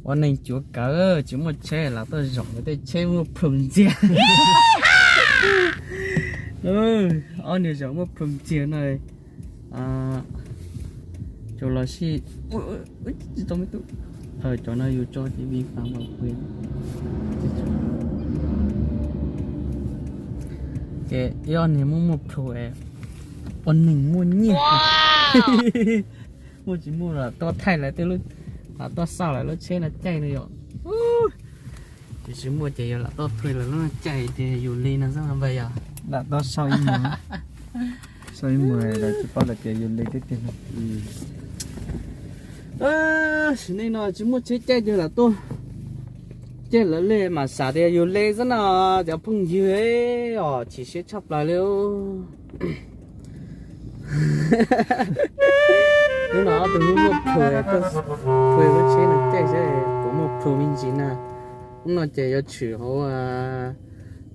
Ua neeg cuav kawg, tsis muaj tsheb lam tuaj zaum lawv tej tsheb muaj plhu ntxiag. Ob niag zaum muaj plhu ntxiag no. Cov los sij, cov no yus tso ces vi fam los pw. Ces ib ob niag muaj muaj plhu, ua neeg muaj nyiaj. Muaj tsis muaj los tuaj thaij lawv tej lub, tuaj xauj lawv lub tsheb no caij no yom. Ces tsis muaj ces yus lam tuaj thuê lawv lub no caij ces yus li no xwb no npawg yog. Lam tuaj xauj ib mus, xauj ib mus lawv tsis paub lawv tias yus li tib tiag no. Sim neej no tsis muaj tsheb caij ces lam tuaj caij lawv li mas xav tias yus li xwb no, cov phooj ywg os, chim siab tshaj plaws li. Hnub no ob tug muaj muaj plhu, tuaj thuê lub tsheb no caij saib puas muaj plhu me ntsis na. Hnub no ces yuav tshwm hauv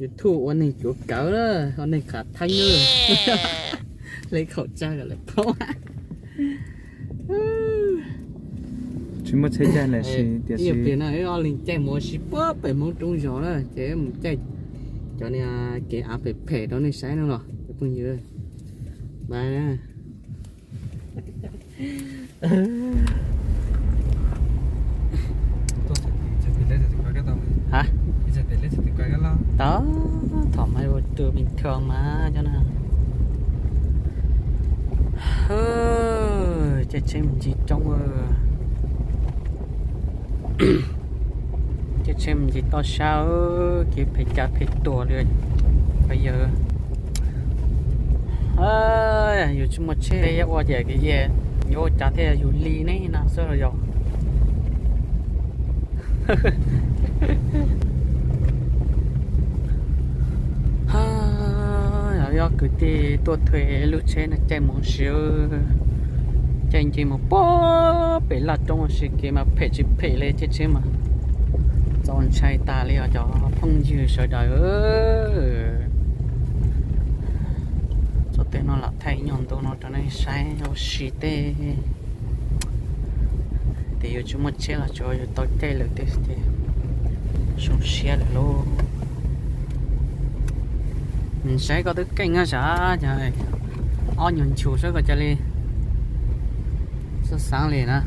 YouTube ua neeg cuav kawg, ua neeg khav theeb, hle khẩu trang kom lawv paub. Tsis muaj tsheb caij lawm, tiam sis no ob leeg caij mus ua si puag pem Hmoob Roob Zos na, ces mus caij cov niag kev av phem phem rau nej saib no los cov phooj ywg. Tod, thaum mas ua tus bình thường mas cov no. Caij tsheb me ntsis coob, caij tsheb me ntsis toj sab, kev phem cas phem tuag li. Yog yus tsis muaj tsheb, yog ua ces yuav ua cas thiaj yus li ne no xwb los yog. Yog kwv tij tuaj thuê lub tsheb no caij mus si, caij nce mus puag pem laj roob ua si, kev mas phem tsis phem li, caij tsheb mas txaus ntshai tas li os cov phooj ywg sawv daws. Txoj tej no lam thaij ib nyuag ntu no rau nej saib ua si tej. Tias yus tsis muaj tsheb los tsuav yus tau caij lawm tej ces zoo siab lawm lauj. Saib koj twb keej na sav, ob nyuag nchus saib koj cia li xav xav li na.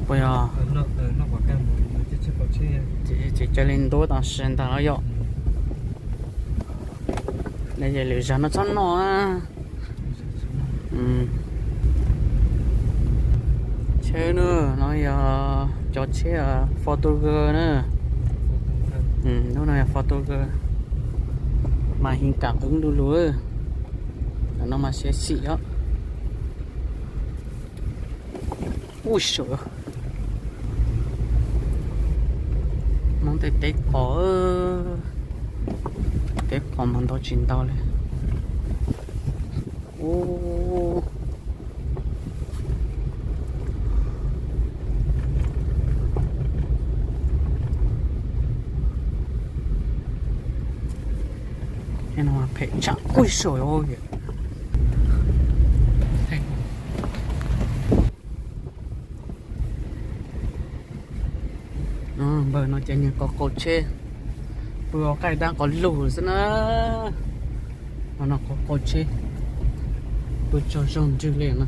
Puas yog? Ces cia li ntub tam sim ntag los yom. Lwm zaug no txhob noj. Tsheb no, no yog cov tsheb Fortuner na. Lub no yog Fortuner, mas hình cảm ứng du lug, no mas siav xim os. Ub, Hmoob tej teb qos, teb qos mas ntau tsis ntau li. Phem tshaj, ub, npawg no ces niag qau qau tsheb, pw ua qaij dab qau lug xwb na. Ho no qau qau tsheb, pw tsaug zog ntswg li na,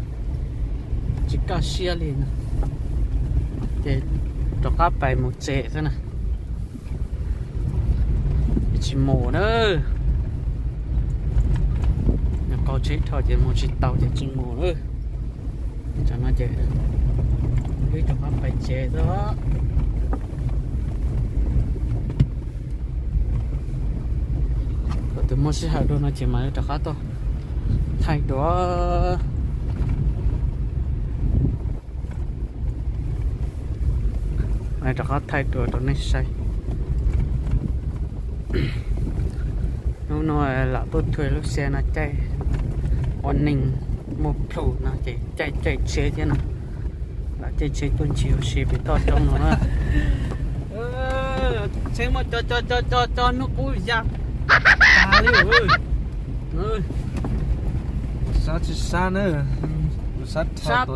tsis kaj siab li na. Ces rov qab pais mus tsev xwb na. Tsis mus na. Nws qau tsheb dhau ces mus tsis tau ces tsis mus na. Tam no ces wb rov qab pais tsev xwb. Thaum twg muaj sij hawm dua no ces mam li rov qab tuaj thaij dua. Rov qab thaij dua rau nej saib. Hnub no lam tuaj thuê lub xe no caij ua neeg muaj plhu no ces caij caij tsheb thiab no. Lam caij tsheb tuaj ncig ua si pem toj roob no na. Tsheb muaj co co co co co hnub qub ya tas li. Sab tsis sab na. Sab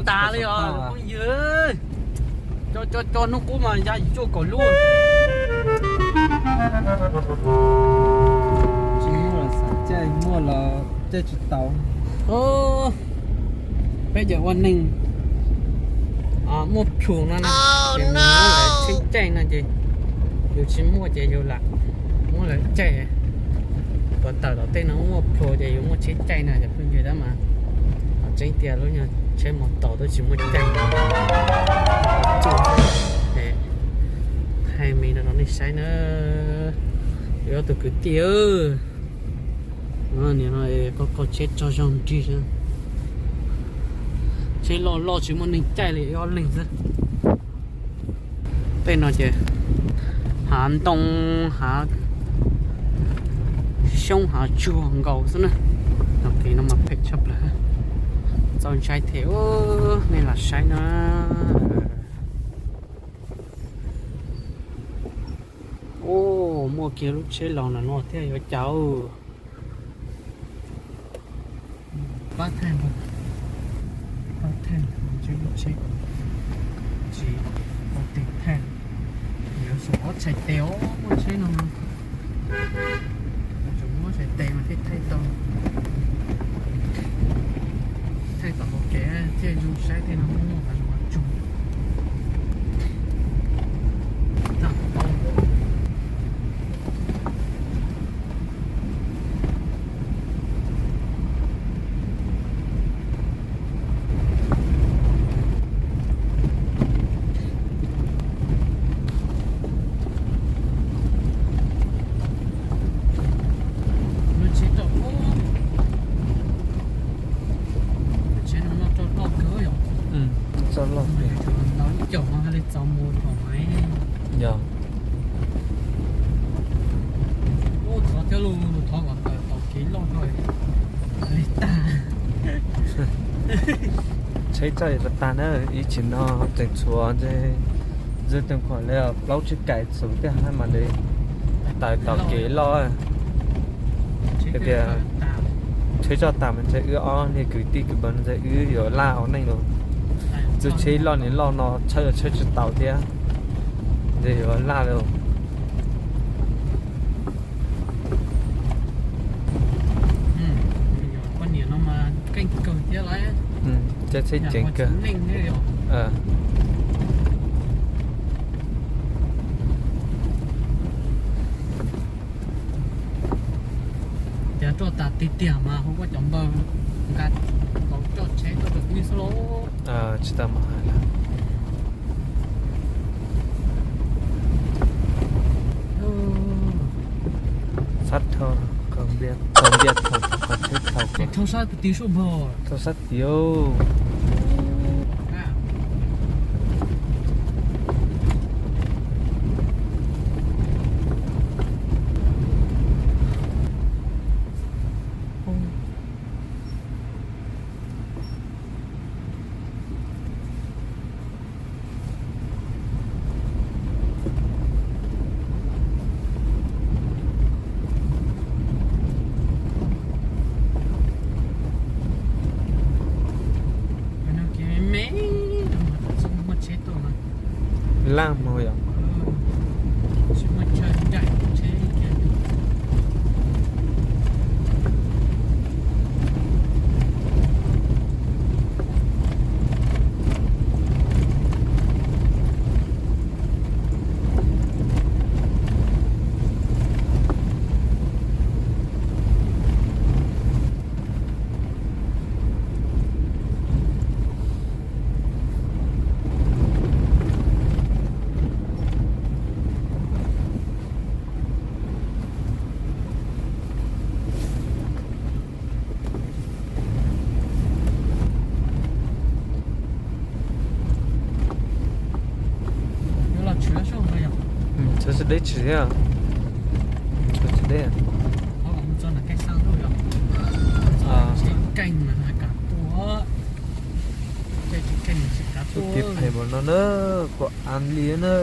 tas li os phooj ywg. Co co co hnub qub mas ya yim cuaj kaum lub. Tsis muaj los xav caij, muaj los caij tsis tau. Peb cov ua neeg muaj plhus no na, ces mus muab lawv tsheb caij no ces yus tsis muaj ces yus lam muab lawv caij. Kom tawm tom tej no muaj plhus ces yus muaj tsheb caij no ces phooj ywg, tab mas tseeb tiag lub nyuag tsheb mos taus twb tsis muaj caij. Thaij me no rau nej saib na. Yus ob tug kwv tij, niam no qaug qaug tsheb tsaug zog nrig. Tsheb loj loj tsis muaj neeg caij li, ib ob leeg xwb. Tej no ces hav ntoo, hav xyoob hav tsuag nkaus xwb na. Kev no mas phem tshaj plaws. Txaus ntshai thiab, nej lam saib na. Ua, muaj kiag lub tsheb los no thiaj yuav cas. Pab thaij, pab thaij, lub tsheb tsis tau tes thaij, yuav tsum muab txhais tes os, muaj tsheb no. Yuav tsum muab txhais tes mas thiaj thaij tau. Thaij tau hauv kev thiaj zoo saib tej no muaj muaj hav zoov hav tsuag. Tsheb no loj kawg yom. Txoj loj tiag. Ib caum no haj li txaus mus thaum mas. Yog. Ub, thov thiab los thov kom tawm tau kev loj kawg li tag. Tsheb txoj yuav tag tag na, ib chim no tseem tshuav ntshe, ntshe tseem tshuav li plaub tsib kais txhuv thiab hab mas li tawm tau kev loj. Hais tias tsheb txoj tas mas ntshe wb ob niag kwv tij kwv npawg no ntshe wb yuav laj ua neej lawm. Txoj tsheb loj ni loj no tshawb tshawb tsis tau thiab, ntshe yuav laj lawm. Poj niam no mas keej kawg thiab lauj. Caij tsheb ceev kawg. Ces roj tas tiag tiag mas hu koj cov npawg nqa tau coj tsheb tuaj rau wb xwb lauj. Tsis tau mas hais lawm. Sab dhau, kaus npias thaum qhov tsheb thaum. Thauj sab tid sub npog. Thauj sab tid. Laj mus yom. Tshwv deb tsis thiab. Tshwv deb. Tus tis phem mas no na, kuv am li na.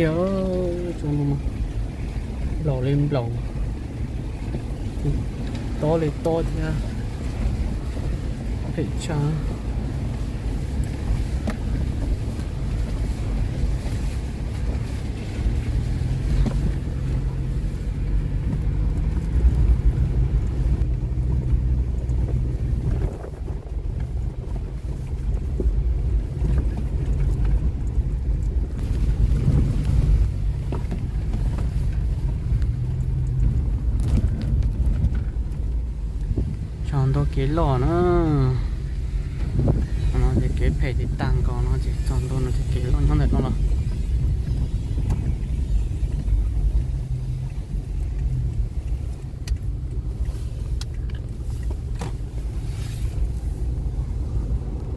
Cov tsob no los li nplaum, tob li tob thiab, phem tshaj. Txog ntua kev loj na. No ces kev phem ces tag nkaus no ces txog ntua no ces kev loj nyob ntawm no los.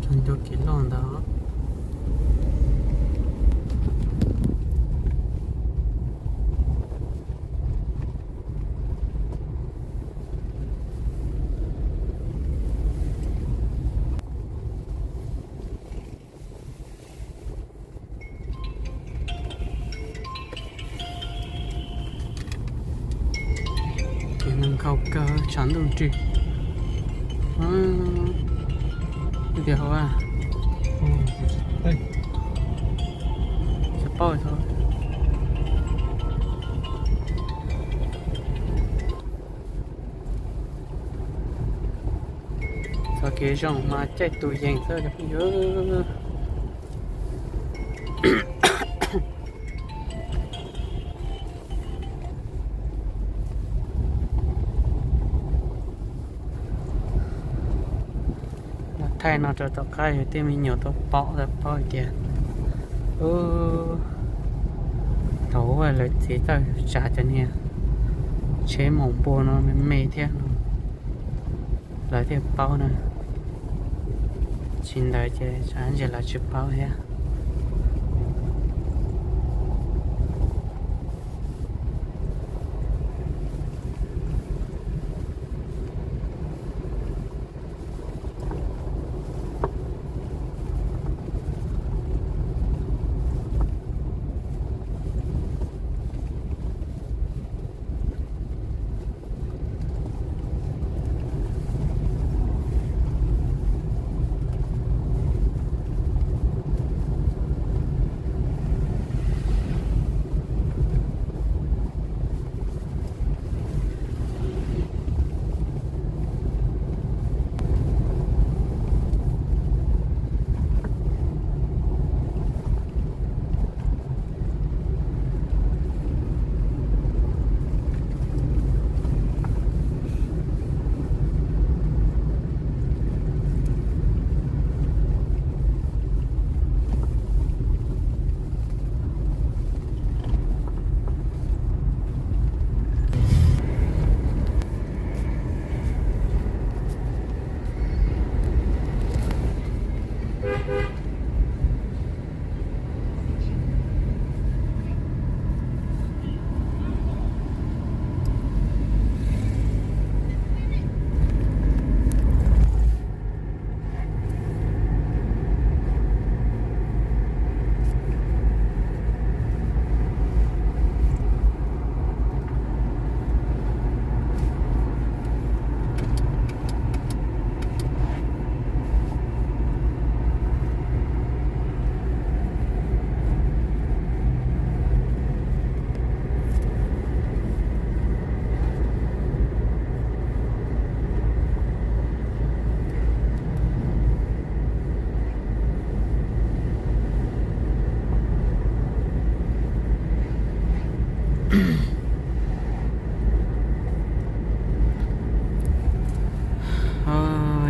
Txog ntua kev loj ntawd. Ces neeg nkhaus kawg tshav ntuj nrig. Tias hauv, tsis paub. Txoj kev zoo mas caij tus yees xwb cov phooj ywg. Los thaij no rau tom qab yog tej me nyuam tau pom tau paub hais tias, ub, thaum ub lawv txiv txawj tsa cov niag tsheb maum npua no me me thiab no, lawv thiaj paub na. Tsis ntawd ces tsam ntsis lawv tsis paub thiab.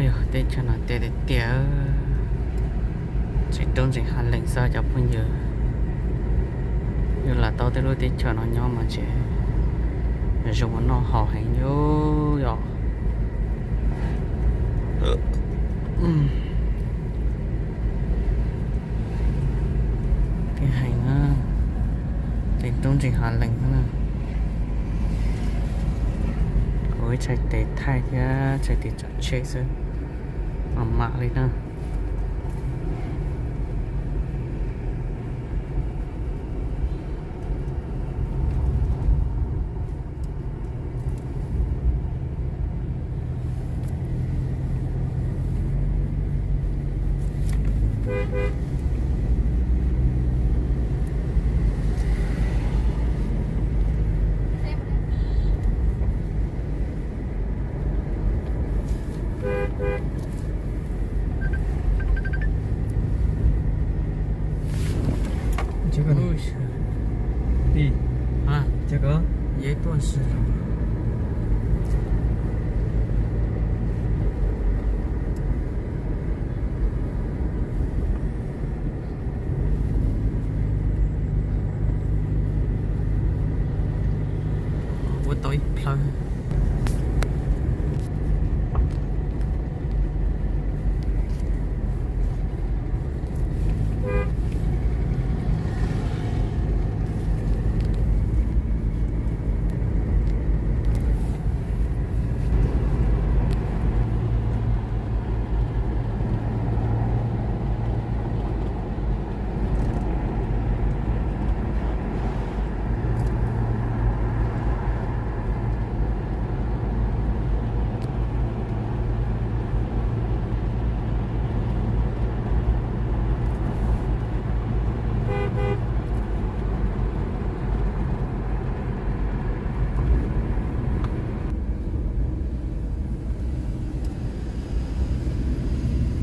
Yog teb chaws no tiaj tiaj tiaj, tseem tub ntseeg hav lees xwb cov phooj ywg. Yus lam tau tej lub teb chaws no nyob mas tseem zoo ua noj haus heev yus yom. Tiaj heev na, tseem tub ntseeg hav lees xwb na. Kuv ib txhais tes thaij thiab txhais tes tsav tsheb xwb, mam mam li na. Ej, ces koj yeej tuaj si los. Ua tau ib plhaw.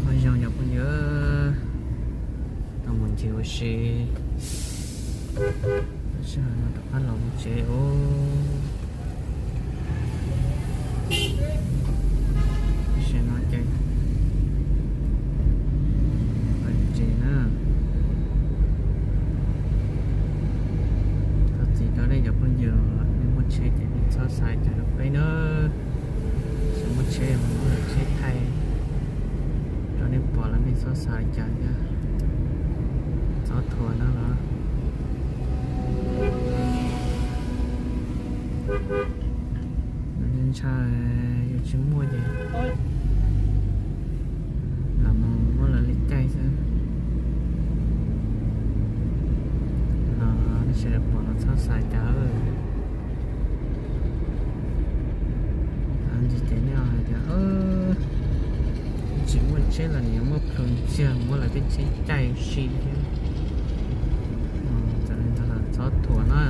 Ua zoo cov phooj ywg, tau mus ncig ua si, sij hawm no rov qab los mus tsev os. Tam sim no ces pais tsev na. Thov txim rau nej cov phooj ywg, nej muaj tsheb ces nej txhob xav cas rau peb na. Tsis muaj tsheb, muaj lawv tsheb thaij rau nej pom los nej txhob xav cas thiab. Txhob thuam na los. Ntshai yus tsis muaj ces lam mus muab lawv li caij xwb. Los nej sawv daws pom los txhob xav cas. Ntsis ces nej hais tias tsis muaj tsheb los nws yuav muaj plhus ntxiag muab lawv tej tsheb caij si thiab. Txawm li ntawd los txhob thuam na.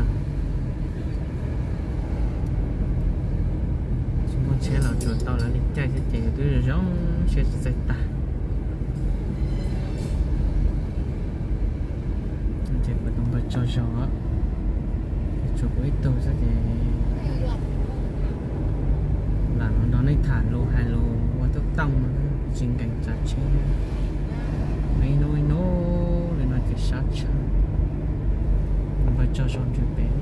Tsis muaj tsheb los tsuas tau lawv li caij xwb ces yus twb zoo zoo siab tsis txawj tag. Ces kuv tus npawg tsaug zog, tsuas kuv ib tug xwb ces lam los nrog nej tham lus hais lus ua tub tooj no, tsis nkees tsav tsheb, ib hnub ib hnub li no ces sab tshaj. Tus npawg tsaug zog ntsws pem.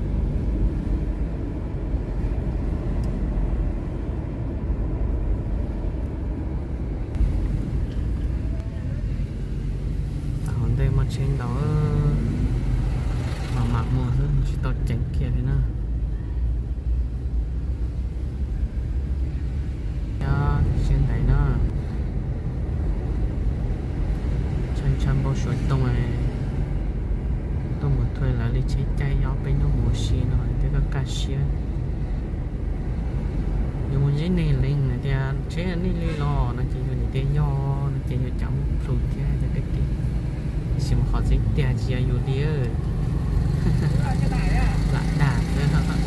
Hauv ntej muaj tsheb ntau, mam mam mus xwb tsis tau ceev kiag li na. Nyob siab ntev na. Ntshai ntshai npau suav tooj, tuaj mus thuam lawv li tsheb caij ob peb hnub mus ua si no thiab kaj kaj siab. Yus mus ntsib neeg leej hais tias tsheb nej li los no ces yus tias yog no ces yus cav muab plhus thiab cov kwv tij. Tiam sis mas qhov tseeb tiag tsis yog yus li, lam dag xwb.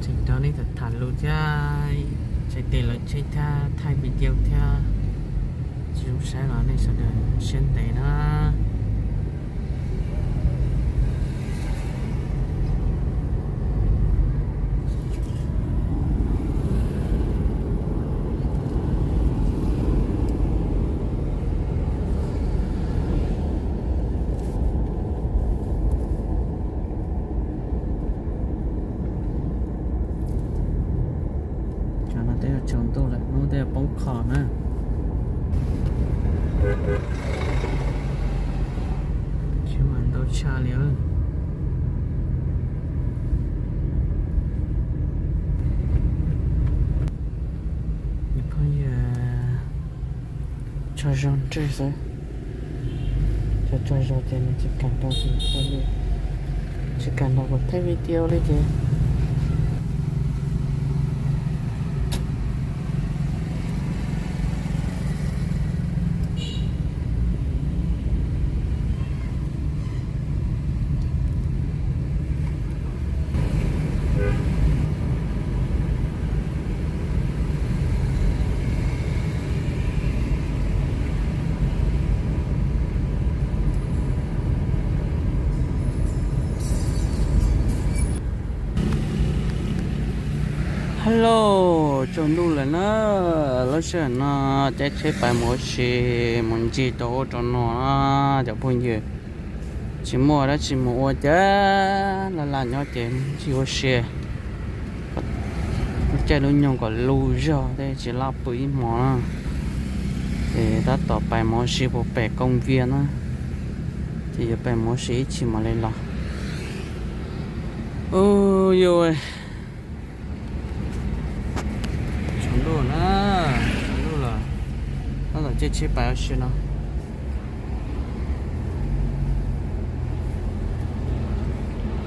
Tseem nrog nej tham tham lus thiab, txhais tes lawv tsheb thiab thaij video thiab. Tsis zoo saib los nej sawv daws siab ntev na. Cov no twb yuav tsaus ntuj lawm, hnub twb yuav poob qho na. Tsheb mas ntau tshaj li. Phooj ywg, tsaug zog ntswg xwb. Tsaug tsaug zog ces nws tsis kam nrog kuv ua li, tsis kam nrog kuv thaij video li ces Hello, tsaus ntuj lawm na. Lub sij hawm no caij tsheb pais mus ua si, mus ncig rau ub rau no na cov phooj ywg. Tsis muaj dab tsi mus ua ces laj laj nyob ces ncig ua si, caij lub nyoog kom lug zog thiaj tsis laj pw ib hmo na. Ces tab tom pais mus ua si puag pem koos vias na, ces yuav pais mus ua si ib chim mam li los. Ub, yuav tsaus ntuj na, tsaus ntuj lawm, tab tom caij tsheb pais ua si no.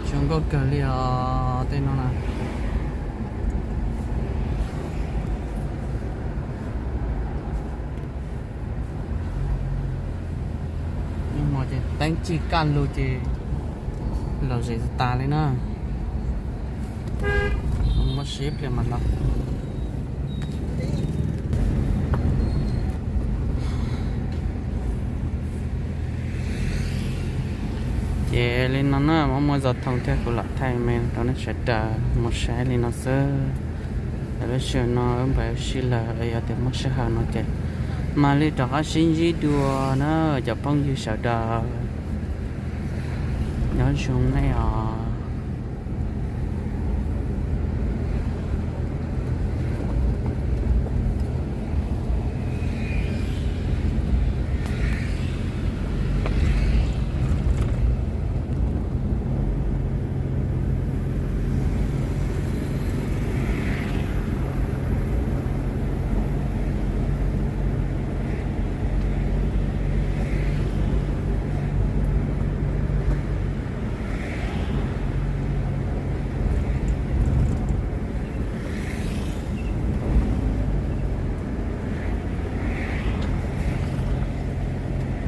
Zoo nkauj kawg li os tej no na. Ib hmo ces teeb tsis kaj lug ces lom zem tas li na. Mus ua si ib pliag mam los. Ces li no na, muab muaj zov thoo thiab kuv lam thaij me rau nej sawv daws mus saib li no xwb. Lub sij hawm no wb npais ua si lawm, yog tias muaj sij hawm no ces mam li rov qab sib ntsib dua na cov phooj ywg sawv daws. Nyob zoo nej os.